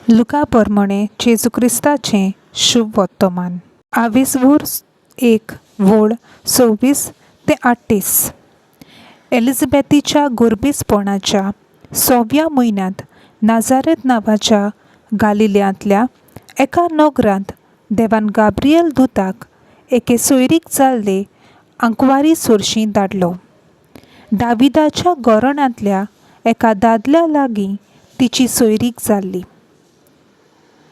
लुका पोरमोणें जेजू क्रिस्ताचें शुभ वर्तमान. आवेसवूर एक वोळ 26 ते 38. एलिझाबेथीच्या गोरबेजपणाच्या सव्या म्हयन्यांत नाजारेत नांवाच्या गालिल्यांतल्या एका नगरांत देवान गाब्रिएल दुताक एके सोयरीक जाल्ले आंकवारी सोरशी धाडलो. दाविदाच्या गोरणांतल्या एका दादल्या लागीं तिची सोयरीक जाल्ली.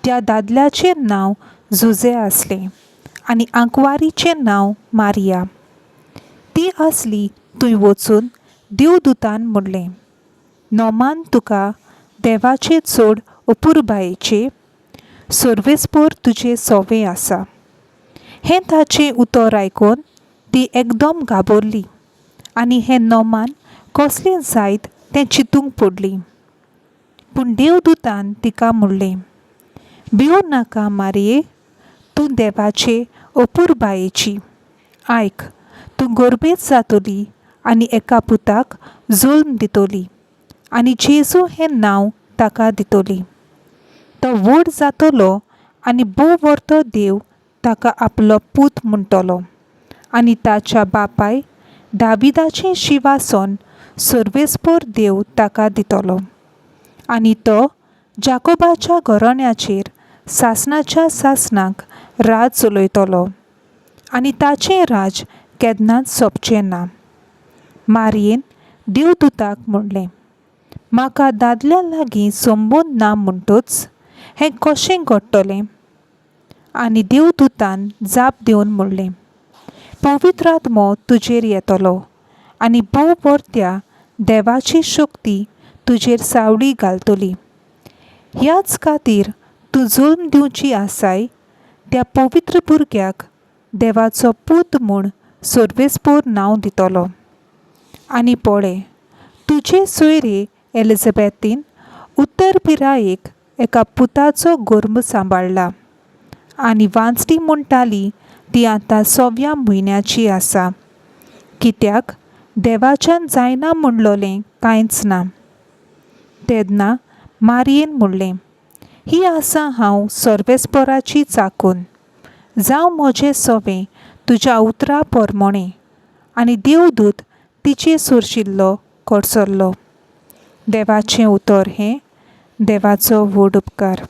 त्या दादल्याचें नांव जुझे आसलें आनी आंकवारीचें नांव मारिया. ती आसली थंय वचून देवदुतान म्हणलें, नोमान तुका देवाचे चड अपुरबायेचे सर्वेस्पोर तुजें सोवें आसा. हें ताचें उतर आयकून ती एकदम घाबरली आनी हें नोमान कसलें जायत तें चिंतूंक पडली. पूण देवदुतान तिका म्हणलें, भिवूं नाका मारये, तूं देवाचे अपुरबायेची. आयक, तूं गोरबेज जातली आनी एका पुताक जल्म दितली आनी जेजू हें नांव ताका दितली. तो व्हड जातलो आनी भोव व्हरतो देव ताका आपलो पूत म्हणटलो आनी ताच्या बापाय दाविदाचें शिवासन सर्वेस्पोर देव ताका दितलो आनी तो जाकोबाच्या घराण्याचेर सासणाच्या सासणाक राज चलयतलो आनी ताचें राज केन्नाच सोंपचें ना. मारयेन देवदुताक म्हणलें, म्हाका दादल्या लागीं संबंद ना म्हणटच हें कशें घडटलें? आनी देवदुतान जाप दिवन म्हणलें, पवित्र आत्मो तुजेर येतलो आनी भोव व्हरत्या देवाची शक्ती तुजेर सावळी घालतली. ह्याच खातीर तूं जल्म दिवची आसाय त्या पवित्र भुरग्याक देवाचो पूत म्हूण सर्वेस्पोर नांव दितलो. आनी पळय, तुजे सोयरे एलिझाबेथीन उत्तर पिरायेक एका पुताचो गोर्म सांबाळ्ळा आनी वांचटी म्हणटाली ती आतां सव्या म्हयन्याची आसा, कित्याक देवाच्यान जायना म्हणलोलें कांयच ना. तेन्ना मारयेन म्हणलें, ही आसा हांव सर्वेस्पोराची चाकून, जावं म्हजें सवें तुज्या उतरा पोरमोणें. आनी देवदूत तिचे सोरशिल्लो कडसरलो. देवाचें उतर हें. देवाचो व्हड उपकार.